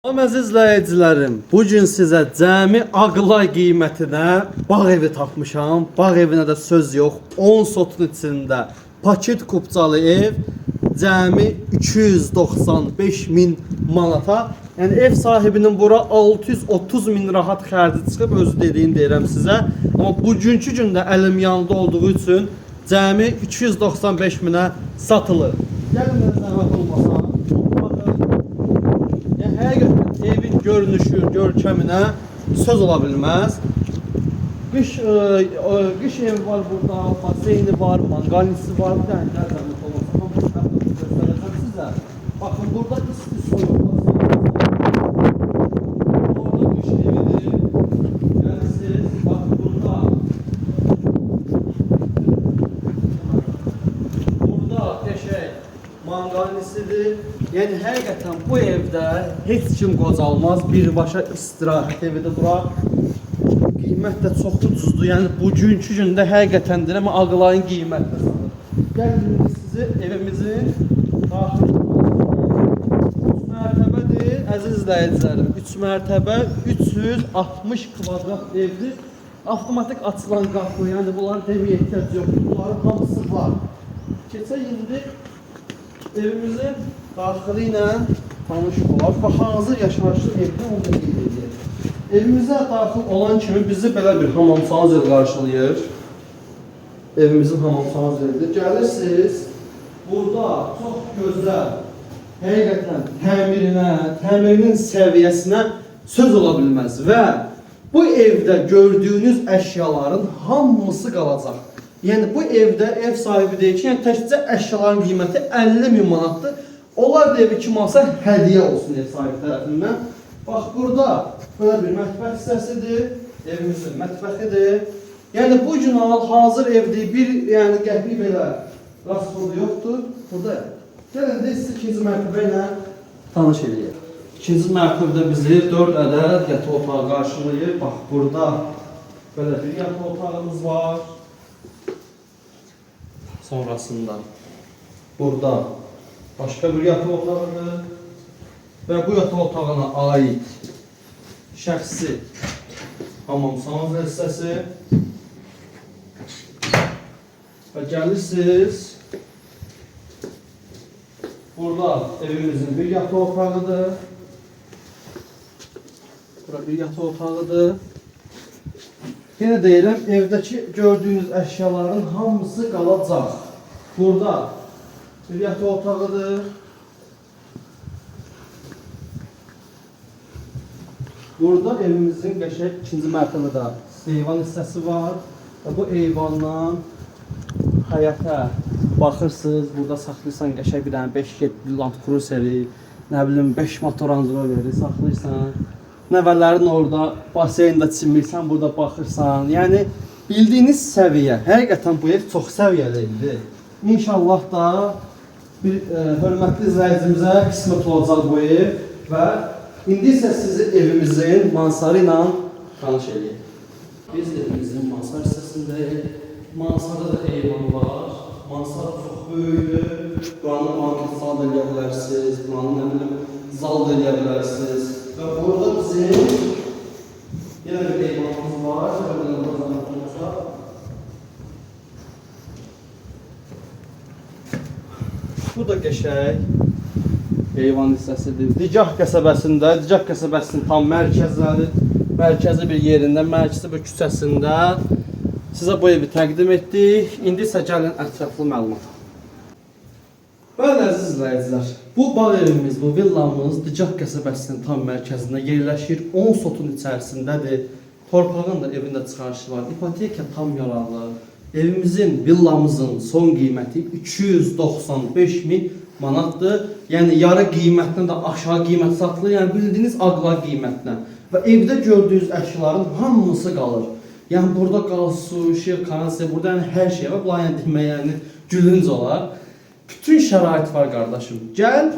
Salam əziz izləyicilərim, bu gün sizə cəmi ağlay qiymətinə bağ evi tapmışam. Bağ evinə də söz yox, 10 sotun içində paket kupçalı ev cəmi 295 min manata. Yəni ev sahibinin bura 630 min rahat xərci çıxıb, özü dediyini deyirəm sizə. Amma bugünkü gündə əlim yanında olduğu üçün cəmi 295 minə satılır. Gəlin mənə zəhmət olmasa. Baxın. Yəni həqiqətən evin görünüşü, görkəminə söz ola bilməz. Qış qış evi var burada, baseyni var, manqalisi var. Bir dənə gəl zəhmət olmasa hamısını ətraflı göstərəcəm sizə. Baxın burada isti soyuq baseyni var. Orada qış evidir. Gəlirsiniz, bax burada. Burada qəşəng manqalisidir. Yəni həqiqətən bu evdə heç kim qocalmaz. Birbaşa istirahət evidir bura. Qiymət də çox ucuzdur. Yəni bugünkü gündə həqiqətən deyirəm ağlayın qiymətinə satılır. Gəlin indi sizi evimizin daxili 3 mərtəbədir əziz izləyicilərim. 3 mərtəbə 360 kvadrat evdir. Avtomatik açılan qapı, yəni bunları deməyə ehtiyac yoxdur. Bunların hamısı var. Keçək indi evimizin daxili ilə tanış olaq və hazır yaşayışlı evdə onu da qeyd edək. Evimizə daxil olan kimi bizi belə bir hamam sanuzel qarşılayır. Evimizin hamam sanuzelidir. Gəlirsiniz, burada çox gözəl, həqiqətən təmirinə, təmirinin səviyyəsinə söz ola bilməz və bu evdə gördüyünüz əşyaların hamısı qalacaq. Yəni bu evdə ev sahibi deyir ki, yəni təkcə əşyaların qiyməti 50 min manatdır. Onlar da evi kim alsa hədiyyə olsun ev sahibi tərəfindən. Bax burada belə bir mətbəx hissəsidir, evimizin mətbəxidir. Yəni bu gün al hazır evdir, bir yəni qəpik belə rasxodu yoxdur. Burada gəlin də sizi ikinci mərtəbə ilə tanış eləyək. İkinci mərtəbədə bizi 4 ədəd yataq otağı qarşılayır. Bax burada belə bir yataq otağımız var. Sonrasında burada başqa bir yataq otağıdır. Və bu yataq otağına aid şəxsi hamam sanuzel hissəsi. Və gəlirsiniz. Burada evimizin bir yataq otağıdır. Bura bir yataq otağıdır. Yenə deyirəm, evdəki gördüyünüz əşyaların hamısı qalacaq. Burada bir yataq otağıdır. Burada evimizin qəşəng ikinci mərtəbədə eyvan hissəsi var və bu eyvandan həyətə baxırsınız, burada saxlayırsan qəşəng bir dənə 5-7 Land Cruiser-i, nə bilim 5 motor Land Rover-i saxlayırsan. Nəvələrin orada baseyndə çimirsən, burada baxırsan. Yəni bildiyiniz səviyyə. Həqiqətən bu ev çox səviyyəli evdir. İnşallah da bir hörmətli izləyicimizə qismət olacaq bu ev və indi isə sizi evimizin mansarı ilə tanış eləyək. Biz evimizin mansar hissəsindəyik. Mansarda da eyvan var. Mansar çox böyükdür. Buranı banket zal da eləyə bilərsiniz, buranı nə bilim zal da eləyə bilərsiniz. Və burada bizim yenə bir eyvanımız var. Şöyle bir zəhmət olmasa. Bu da qəşəng eyvan hissəsidir. Dicah qəsəbəsində, Dicah qəsəbəsinin tam mərkəzləri, mərkəzi bir yerində, mərkəzi bir küçəsində sizə bu evi təqdim etdik. İndi isə gəlin ətraflı məlumata. Bəli əziz izləyicilər, bu bağ evimiz, bu villamız Dicah qəsəbəsinin tam mərkəzində yerləşir. 10 sotun içərisindədir. Torpağın da evin də çıxarışı var. İpoteka tam yararlı. Evimizin, villamızın son qiyməti 295 min manatdır. Yəni yarı qiymətindən də aşağı qiymət satılır. Yəni bildiyiniz ağla qiymətinə. Və evdə gördüyünüz əşyaların hamısı qalır. Yəni burada qaz, su, işıq, kanalizasiya, burada yəni hər şey var. Bunlar yəni demək yəni gülünc olar. Bütün şərait var qardaşım. Gəl,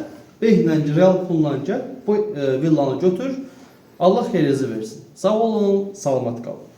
behlə, real pulla gəl, bu villanı götür. Allah xeyirinizi versin. Sağ olun, salamat qalın.